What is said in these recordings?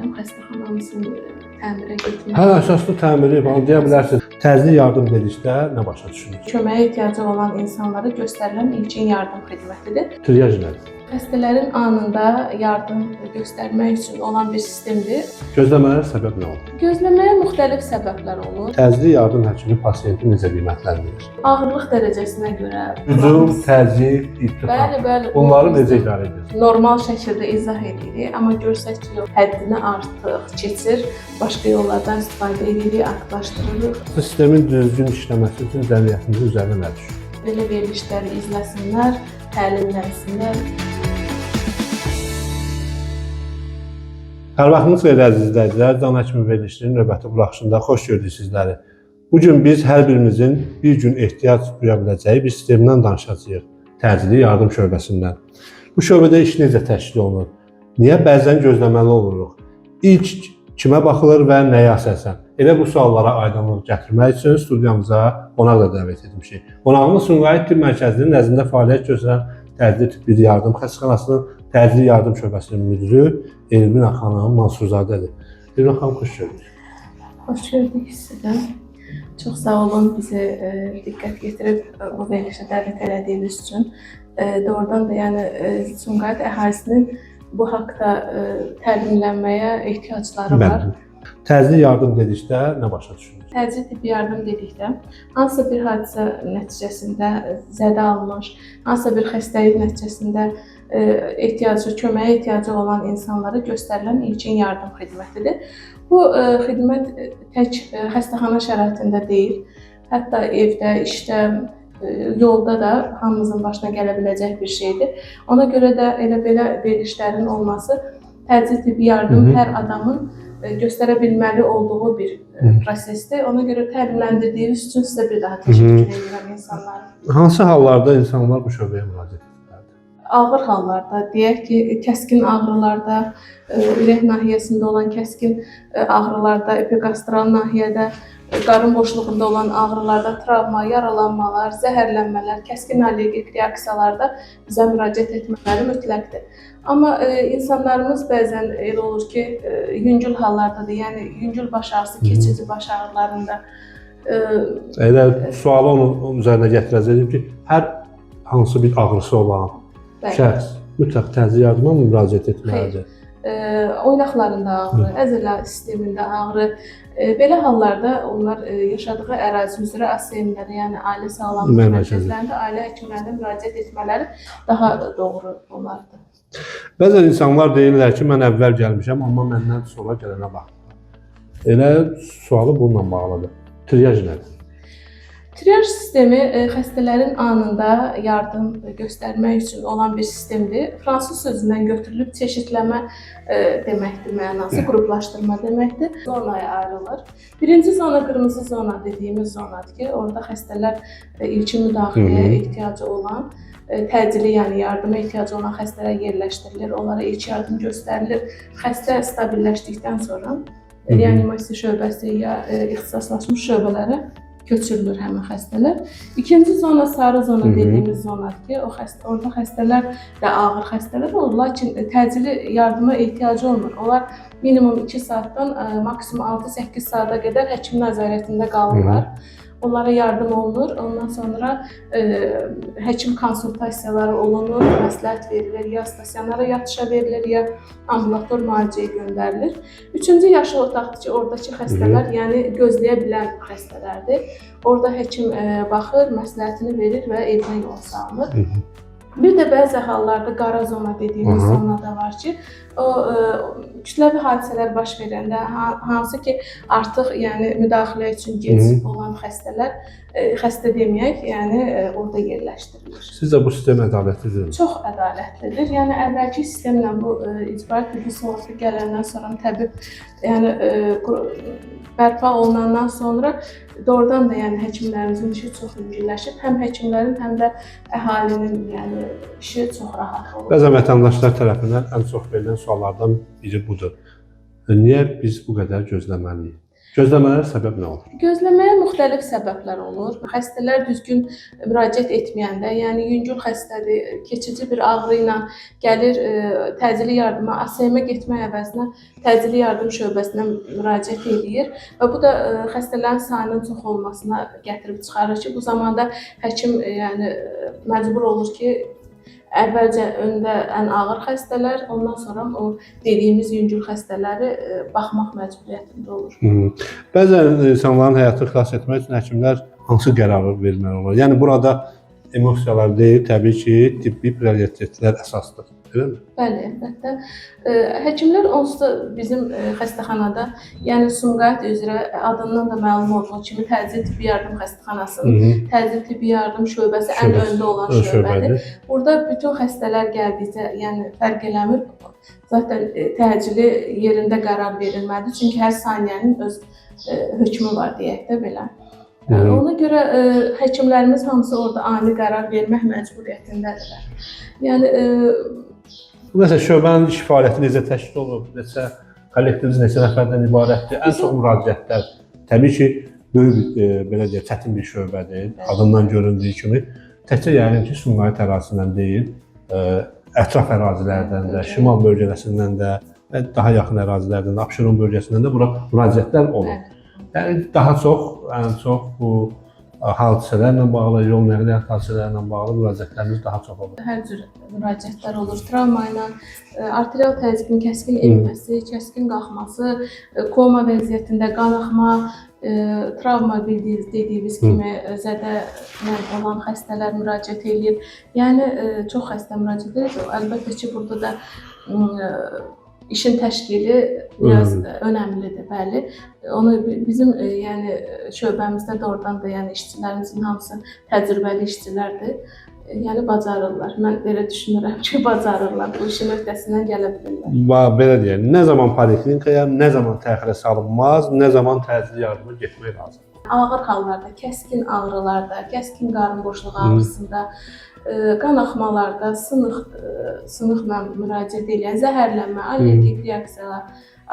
bilərəm. Xəstəxanamızın təmirə getməsi. Hə, əsaslı təmiri falan deyə bilərsiniz. Təcili yardım dedikdə nə başa düşürük? Köməyə ehtiyacı olan insanlara göstərilən ilkin yardım xidmətidir. Triaj nədir? Xəstələrin anında yardım göstərmək üçün olan bir sistemdir. Gözləmələrə səbəb nə olur? Gözləməyə müxtəlif səbəblər olur. Təcili yardım həkimi pasiyenti necə qiymətləndirir? Ağırlıq dərəcəsinə görə. Hücum, təzyiq, iltihab. Bəli, bəli. Bunları necə idarə edirsiniz? Normal şəkildə izah edirik, amma görsək ki, yox, həddini artıq keçir, başqa yollardan istifadə edirik, aktlaşdırırıq. Sistemin düzgün işləməsi üçün cəmiyyətimizin üzərinə nə düşür? Belə verilişləri izləsinlər, təlimlənsinlər. Hər vaxtınız xeyir əziz izləyicilər, Can Həkimi verilişinin növbəti buraxışında xoş gördük sizləri. Bu gün biz hər birimizin bir gün ehtiyac duya biləcəyi bir sistemdən danışacağıq. Təcili yardım şöbəsindən. Bu şöbədə iş necə təşkil olunur? Niyə bəzən gözləməli oluruq? İlk kimə baxılır və nəyə əsasən? Elə bu suallara aydınlıq gətirmək üçün studiyamıza qonaq da dəvət etmişik. Qonağımız Sumqayıt Tibb Mərkəzinin nəzdində fəaliyyət göstərən Təcili Tibbi Yardım Xəstəxanasının Təcili Yardım şöbəsinin müdiri Elvina xanım Mansurzadədir. Elvina xanım, xoş gördük. Xoş gördük sizi də. Çox sağ olun bizi diqqət yetirib bu verilişə dəvət elədiyiniz üçün. Doğrudan da yəni Sumqayıt əhalisinin bu haqda təlimlənməyə ehtiyacları var. Bəli. Təcili yardım dedikdə nə başa düşürük? Təcili tibbi yardım dedikdə hansısa bir hadisə nəticəsində zədə almış, hansısa bir xəstəlik nəticəsində ehtiyacı, köməyə ehtiyacı olan insanlara göstərilən ilkin yardım xidmətidir. Bu xidmət tək xəstəxana şəraitində deyil, hətta evdə, işdə, yolda da hamımızın başına gələ biləcək bir şeydir. Ona görə də elə belə verilişlərin olması təcili tibbi yardım hər adamın göstərə bilməli olduğu bir prosesdir. Ona görə təlimləndirdiyiniz üçün sizə bir daha təşəkkür edirəm insanlara. Hansı hallarda insanlar bu şöbəyə müraciət edirlər? Ağır hallarda, deyək ki, kəskin ağrılarda, ürək nahiyəsində olan kəskin ağrılarda, epigastral nahiyədə, qarın boşluğunda olan ağrılarda, travma, yaralanmalar, zəhərlənmələr, kəskin allergik reaksiyalarda bizə müraciət etmələri mütləqdir. Amma insanlarımız bəzən elə olur ki, yüngül hallarda da, yəni yüngül baş ağrısı, keçici baş ağrılarında Elə sualı onun üzərinə gətirəcəyəm ki, hər hansı bir ağrısı olan şəxs mütləq təcili yardıma müraciət etməlidir? Oynaqlarında ağrı, əzələ sistemində ağrı, belə hallarda onlar yaşadığı ərazi üzrə ASM-lərə, yəni ailə sağlamlıq mərkəzlərində, ailə həkimlərinə müraciət etmələri daha doğru olardı. Bəzən insanlar deyirlər ki, mən əvvəl gəlmişəm, amma məndən sonra gələnə baxdılar. Elə sualı bununla bağlıdır. Triaj nədir? Triaj sistemi xəstələrin anında yardım göstərmək üçün olan bir sistemdir. Fransız sözündən götürülüb çeşidləmə deməkdir mənası, qruplaşdırma deməkdir. Zonaya ayrılır. Birinci zona qırmızı zona dediyimiz zonadır ki, orada xəstələr ilkin müdaxiləyə ehtiyacı olan, təcili, yəni yardıma ehtiyacı olan xəstələr yerləşdirilir, onlara ilk yardım göstərilir. Xəstə stabilləşdikdən sonra reanimasiya şöbəsi ya ixtisaslaşmış şöbələrə köçürülür həmin xəstələr. İkinci zona sarı zona dediyimiz zonadır ki, o xəstə, orada xəstələr də ağır xəstələr olur, lakin təcili yardıma ehtiyacı olmur. Onlar minimum 2 saatdan maksimum 6-8 saata qədər həkim nəzarətində qalırlar. Onlara yardım olunur. Ondan sonra həkim konsultasiyaları olunur, məsləhət verilir, ya stasionara yatışa verilir, ya ambulator müalicəyə göndərilir. Üçüncü yaşıl otaqdır ki, oradakı xəstələr, yəni gözləyə bilən xəstələrdir. Orada həkim baxır, məsləhətini verir və evinə yol salınır. Bir də bəzi hallarda qara zona dediyimiz zona da var ki, o kütləvi hadisələr baş verəndə hansı ki artıq yəni müdaxilə üçün gec olan xəstələr, xəstə deməyək, yəni orada yerləşdirilir. Sizcə bu sistem ədalətlidirmi? Çox ədalətlidir. Yəni əvvəlki sistemlə bu icbari tibbi sığorta gələndən sonra təbib yəni bərpa olunandan sonra doğrudan da yəni həkimlərimizin işi çox yüngülləşib. Həm həkimlərin, həm də əhalinin yəni işi çox rahat olur. Bəzən vətəndaşlar tərəfindən ən çox verilən suallardan biri budur. Niyə biz bu qədər gözləməliyik? Gözləmələrə səbəb nə olur? Gözləməyə müxtəlif səbəblər olur. Xəstələr düzgün müraciət etməyəndə, yəni yüngül xəstədir, keçici bir ağrı ilə gəlir təcili yardıma, ASM-ə getmək əvəzinə təcili yardım şöbəsinə müraciət eləyir və bu da xəstələrin sayının çox olmasına gətirib çıxarır ki, bu zamanda həkim yəni məcbur olur ki, əvvəlcə öndə ən ağır xəstələr, ondan sonra o dediyimiz yüngül xəstələri baxmaq məcburiyyətində olur. Hı. Bəzən insanların həyatını xilas etmək üçün həkimlər hansı qərarı verməli olur? Yəni burada emosiyalar deyil, təbii ki, tibbi prioritetlər əsasdır. Eləmi? Bəli, əlbəttə. Həkimlər onsuz da bizim xəstəxanada, yəni Sumqayıt üzrə adından da məlum olduğu kimi təcili tibbi yardım xəstəxanasının təcili tibbi yardım şöbəsi ən Şöbəsi, öndə olan Öz şöbədir. şöbədir. Burada bütün xəstələr gəldikcə, yəni fərq eləmir. Zaten təcili yerində qərar verilməlidir. Çünki hər saniyənin öz hökmü var deyək də belə. Hı. Ona görə həkimlərimiz hamısı orada ani qərar vermək məcburiyyətindədirlər. Yəni Məsələn, şöbənin iş fəaliyyəti necə təşkil olunub, neçə kollektiviniz neçə nəfərdən ibarətdir? Ən çox müraciətlər təbii ki, böyük bir, belə deyək, çətin bir şöbədir. Adından göründüyü kimi. Təkcə yəqin ki, Sumqayıt ərazisindən deyil, ətraf ərazilərdən də, şimal bölgəsindən də və daha yaxın ərazilərdən də, Abşeron bölgəsindən də bura müraciətlər olur. Yəni daha çox, ən çox bu hadisələrlə bağlı, yol nəqliyyat hadisələrlə bağlı müraciətlərimiz daha çox olur. Hər cür müraciətlər olur. Travma ilə, arterial təzyiqin kəskin enməsi, kəskin qalxması, koma vəziyyətində qan axma, travma bildiyiniz dediyimiz kimi zədə ilə olan xəstələr müraciət eləyir. Yəni çox xəstə müraciət edir. Əlbəttə ki, burada da işin təşkili biraz önəmlidir, bəli. Onu bizim yəni şöbəmizdə doğrudan da yəni işçilərimizin hamısı təcrübəli işçilərdir. Yəni bacarırlar. Mən elə düşünürəm ki, bacarırlar. Bu işin öhdəsindən gələ bilirlər. Va, belə deyək, nə zaman poliklinikaya, nə zaman təxirə salınmaz, nə zaman təcili yardıma getmək lazımdır. Ağır hallarda, kəskin ağrılarda, kəskin qarın boşluğu ağrısında, qan axmalarda, sınıqla müraciət edən, zəhərlənmə, allergik reaksiyalar,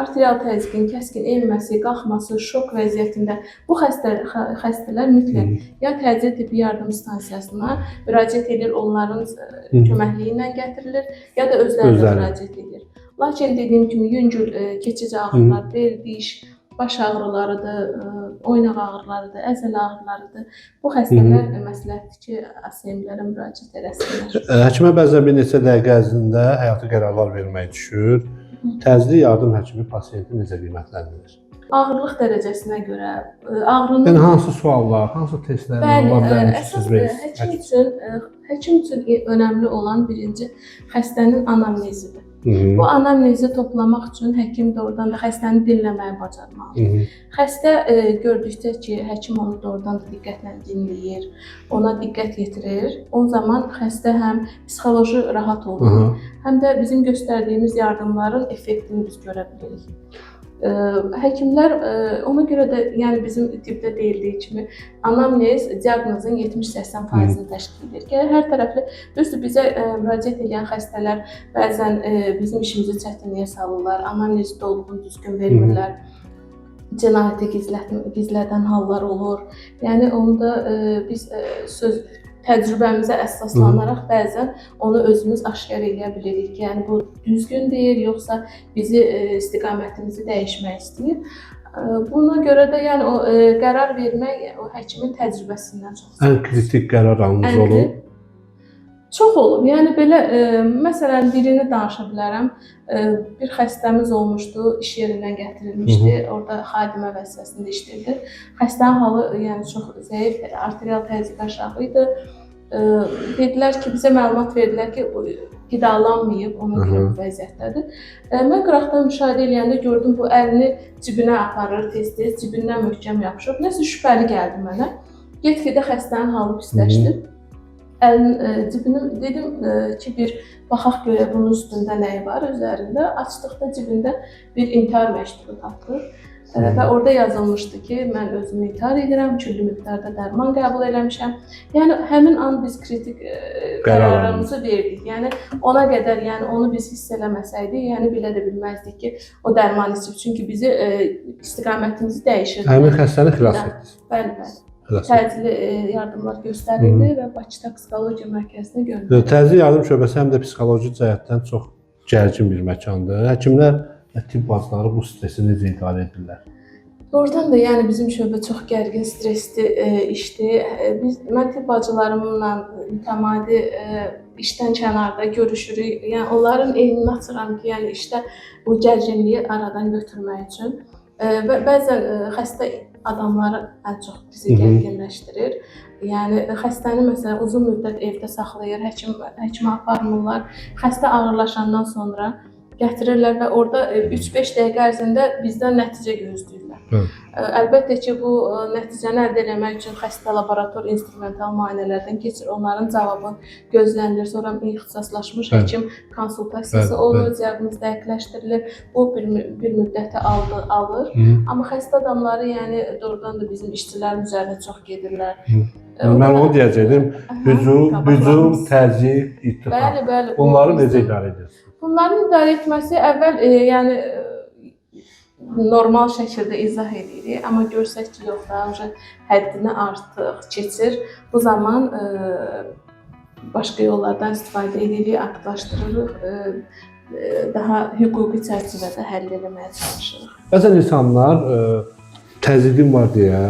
arterial təzyiqin kəskin enməsi, qalxması, şok vəziyyətində bu xəstələr mütləq ya təcili tibbi yardım stansiyasına müraciət edir, onların köməkliyi ilə gətirilir, ya da özləri də Özləri. müraciət edir. Lakin dediyim kimi yüngül keçici ağrılar, bel, diş, baş ağrılarıdır, oynaq ağrılarıdır, əzələ ağrılarıdır. Bu xəstələr məsləhətdir ki, ASM-lərə müraciət eləsinlər. Həkimə bəzən bir neçə dəqiqə ərzində həyati qərarlar vermək düşür. Təcili yardım həkimi pasiyenti necə qiymətləndirir? Ağırlıq dərəcəsinə görə ağrının Yəni hansı suallar, hansı testlər Bəli, ola bilər ki, əsas siz verirsiniz? həkim üçün önəmli olan birinci xəstənin anamnezidir. Bu anamnezi toplamaq üçün həkim doğrudan da xəstəni dinləməyi bacarmalıdır. Xəstə gördükcə ki, həkim onu doğrudan da diqqətlə dinləyir, ona diqqət yetirir, o zaman xəstə həm psixoloji rahat olur, həm də bizim göstərdiyimiz yardımların effektini biz görə bilirik. Həkimlər ona görə də, yəni bizim tibbdə deyildiyi kimi anamnez diaqnozun 70-80%-ni təşkil edir. Ki, hər tərəfli, düzdür, bizə müraciət edən xəstələr bəzən bizim işimizi çətinliyə salırlar, anamnez dolğun düzgün vermirlər. Cinayəti gizlədən hallar olur. Yəni onu da biz söz təcrübəmizə əsaslanaraq bəzən onu özümüz aşkar eləyə bilirik ki, yəni bu düzgün deyir, yoxsa bizi istiqamətimizi dəyişmək istəyir. Buna görə də yəni o qərar vermək o həkimin təcrübəsindən çox Ən kritik qərar alınız Ən olub. Çox olub. Yəni belə məsələn birini danışa bilərəm. Bir xəstəmiz olmuşdu, iş yerindən gətirilmişdi. Orada xadimə vəzifəsində işləyirdi. Xəstənin halı yəni çox zəif, arterial təzyiq aşağı idi. Dedilər ki, bizə məlumat verdilər ki, bu qidalanmayıb, ona görə bu vəziyyətdədir. Mən qıraqdan müşahidə eləyəndə gördüm bu əlini cibinə aparır tez-tez, cibindən möhkəm yapışıb. Nəsə şübhəli gəldi mənə. Get-gedə xəstənin halı pisləşdi. Əlin cibini dedim ki, bir baxaq görək bunun üstündə nə var üzərində. Açdıqda cibində bir intihar məktubu tapdıq. Və orada yazılmışdı ki, mən özümü intihar edirəm, küllü miqdarda dərman qəbul eləmişəm. Yəni həmin an biz kritik qərarımızı verdik. Yəni ona qədər, yəni onu biz hiss eləməsəydik, yəni bilə də bilməzdik ki, o dərman içib. Çünki bizi istiqamətimizi dəyişirdi. Həmin xəstəni xilas etdiniz. Bəli, bəli. Xilas etdiniz. Təcili yardımlar göstərildi və Bakı Toksikologiya Mərkəzinə göndərildi. Təcili yardım şöbəsi həm də psixoloji cəhətdən çox gərgin bir məkandır. Həkimlər və tibb bacıları bu stresi necə idarə edirlər? Doğrudan da yəni bizim şöbə çox gərgin, stressli işdir. Mən tibb bacılarımla mütəmadi işdən kənarda görüşürük. Yəni onların elmini açıram ki, yəni işdə bu gərginliyi aradan götürmək üçün. Və bəzən xəstə adamları ən çox bizi gərginləşdirir. Yəni xəstəni məsələn uzun müddət evdə saxlayır, həkimə aparmırlar. Xəstə ağırlaşandan sonra gətirirlər və orada 3-5 dəqiqə ərzində bizdən nəticə gözləyirlər. Əlbəttə ki, bu nəticəni əldə etmək üçün xəstə laborator instrumental müayinələrdən keçir, onların cavabı gözlənilir. Sonra ixtisaslaşmış həkim konsultasiyası olur, diaqnoz dəqiqləşdirilir. Bu bir müddəti alır. Amma xəstə adamları, yəni doğrudan da bizim işçilərin üzərinə çox gedirlər. Mən onu deyəcəkdim. Hücum, təzyiq, ittiham. Bəli, bəli. Bunları necə idarə edirsiniz? Bunların idarə etməsi əvvəl yəni normal şəkildə izah edirik, amma görsək ki, yox da, həddini artıq keçir. Bu zaman başqa yollardan istifadə edirik, aktlaşdırırıq, daha hüquqi çərçivədə həll etməyə çalışırıq. Bəzən insanlar təzyiqim var deyə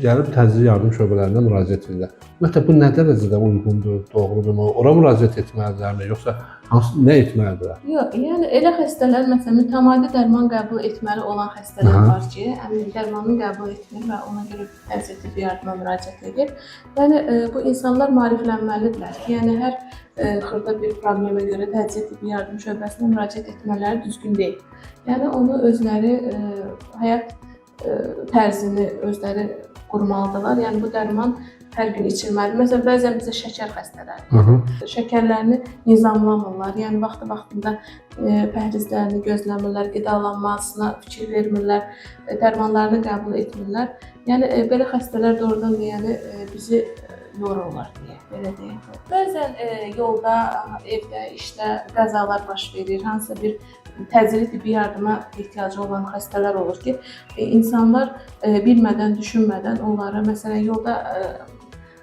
gəlib təcili yardım şöbələrinə müraciət edirlər. Ümumiyyətlə bu nə dərəcədə uyğundur, doğrudurmu? Ora müraciət etməlidirlərmi, yoxsa hansı nə etməlidirlər? Yox, yəni elə xəstələr, məsələn, mütəmadi dərman qəbul etməli olan xəstələr var ki, həmin dərmanını qəbul etmir və ona görə təcili tibbi yardıma müraciət edir. Yəni bu insanlar maariflənməlidirlər ki, yəni hər xırda bir problemə görə təcili tibbi yardım şöbəsinə müraciət etmələri düzgün deyil. Yəni onu özləri həyat tərzini özləri qurmalıdırlar. Yəni bu dərman hər gün içilməlidir. Məsələn, bəzən bizə şəkər xəstələri, şəkərlərini nizamlamırlar. Yəni vaxtı-vaxtında pəhrizlərini gözləmirlər, qidalanmasına fikir vermirlər, dərmanlarını qəbul etmirlər. Yəni belə xəstələr doğrudan da yəni bizi yorurlar deyə, belə deyək. Bəzən yolda, evdə, işdə qəzalar baş verir, hansısa bir təcili tibbi yardıma ehtiyacı olan xəstələr olur ki, insanlar bilmədən, düşünmədən onlara, məsələn, yolda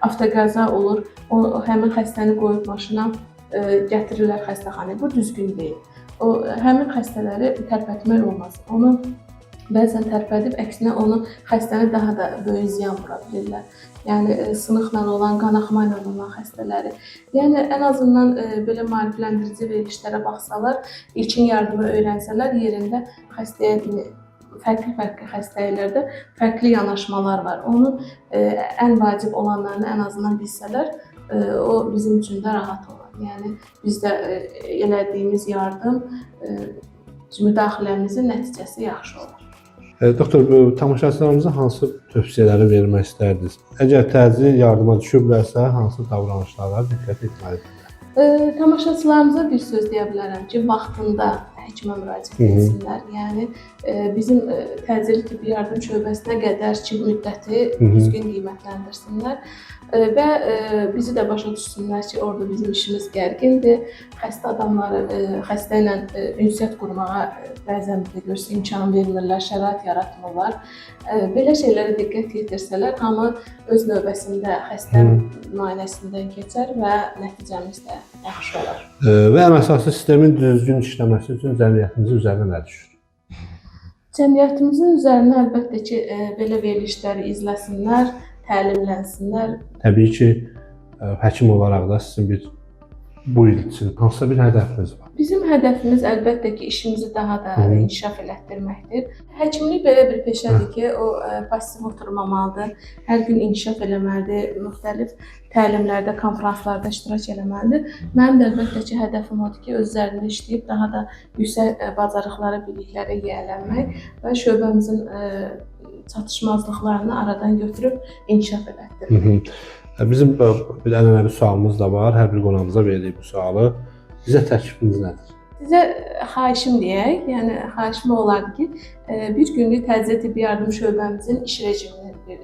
avtoqəza olur, o həmin xəstəni qoyub maşına gətirirlər xəstəxanaya. Bu düzgün deyil. O həmin xəstələri tərpətmək olmaz. Onu bəzən tərpədib, əksinə onu xəstəni daha da böyük ziyan vura bilirlər. Yəni sınıqla olan, qanaxma ilə olan xəstələri. Yəni ən azından belə maarifləndirici verilişlərə baxsalar, ilkin yardımı öyrənsələr, yerində xəstəyə fərqli-fərqli xəstəliklərdə fərqli yanaşmalar var. Onun ən vacib olanlarını ən azından bilsələr, o bizim üçün də rahat olar. Yəni biz də elədiyimiz yardım, müdaxiləmizin nəticəsi yaxşı olar. Doktor, tamaşaçılarımıza hansı tövsiyələri vermək istərdiniz? Əgər təcili yardıma düşüblərsə, hansı davranışlara diqqət etməlidirlər? Tamaşaçılarımıza bir söz deyə bilərəm ki, vaxtında həkimə müraciət etsinlər. Yəni bizim təcili tibbi yardım şöbəsinə qədər ki müddəti düzgün qiymətləndirsinlər və bizi də başa düşsünlər ki, orada bizim işimiz gərgindir. Xəstə adamları xəstə ilə ünsiyyət qurmağa bəzən bizə görsə imkan vermirlər, şərait yaratmırlar. Belə şeylərə diqqət yetirsələr, hamı öz növbəsində xəstə müayinəsindən keçər və nəticəmiz də yaxşı olar. Və ən əsası sistemin düzgün işləməsi üçün cəmiyyətimizin üzərinə nə düşür? Cəmiyyətimizin üzərinə əlbəttə ki, belə verilişləri izləsinlər, təlimlənsinlər. Təbii ki, həkim olaraq da sizin bir bu il üçün hansısa bir hədəfiniz var? Bizim hədəfimiz əlbəttə ki, işimizi daha da inkişaf elətdirməkdir. Həkimlik belə bir peşədir ki, o passiv oturmamalıdır, hər gün inkişaf eləməlidir, müxtəlif təlimlərdə, konfranslarda iştirak eləməlidir. Mənim də əlbəttə ki, hədəfim odur ki, öz üzərində işləyib daha da yüksək bacarıqlara, biliklərə yiyələnmək və şöbəmizin çatışmazlıqlarını aradan götürüb inkişaf elətdirmək. Bizim bir ənənəvi sualımız da var. Hər bir qonağımıza veririk bu sualı. Bizə təklifiniz nədir? Sizə xahişim deyək, yəni xahişim olardı ki, bir günlük təcili tibbi yardım şöbəmizin iş rejimini bir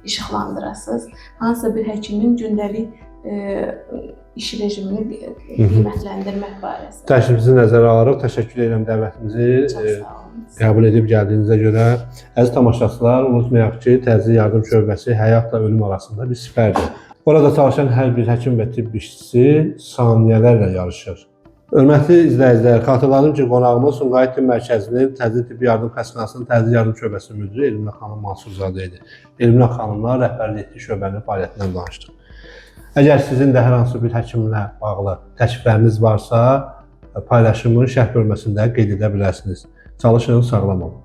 işıqlandırasınız. Hansısa bir həkimin gündəlik iş rejimini qiymətləndirmək barəsində. Təklifinizi nəzərə alaraq təşəkkür edirəm dəvətimizi Çox sağ olun. Qəbul edib gəldiyinizə görə. Əziz tamaşaçılar, unutmayaq ki, təcili yardım şöbəsi həyatla ölüm arasında bir sipərdir. Orada çalışan hər bir həkim və tibb işçisi saniyələrlə yarışır. Hörmətli izləyicilər, xatırladım ki, qonağımız Sumqayıt Tibb Mərkəzinin Təcili Tibbi Yardım Xəstəxanasının Təcili Yardım Şöbəsinin müdiri Elmina xanım Mansurzadə idi. Elmina xanımla rəhbərlik etdiyi şöbənin fəaliyyətindən danışdıq. Əgər sizin də hər hansı bir həkimlə bağlı təklifləriniz varsa, paylaşımın şərh bölməsində qeyd edə bilərsiniz. Çalışın, sağlam olun.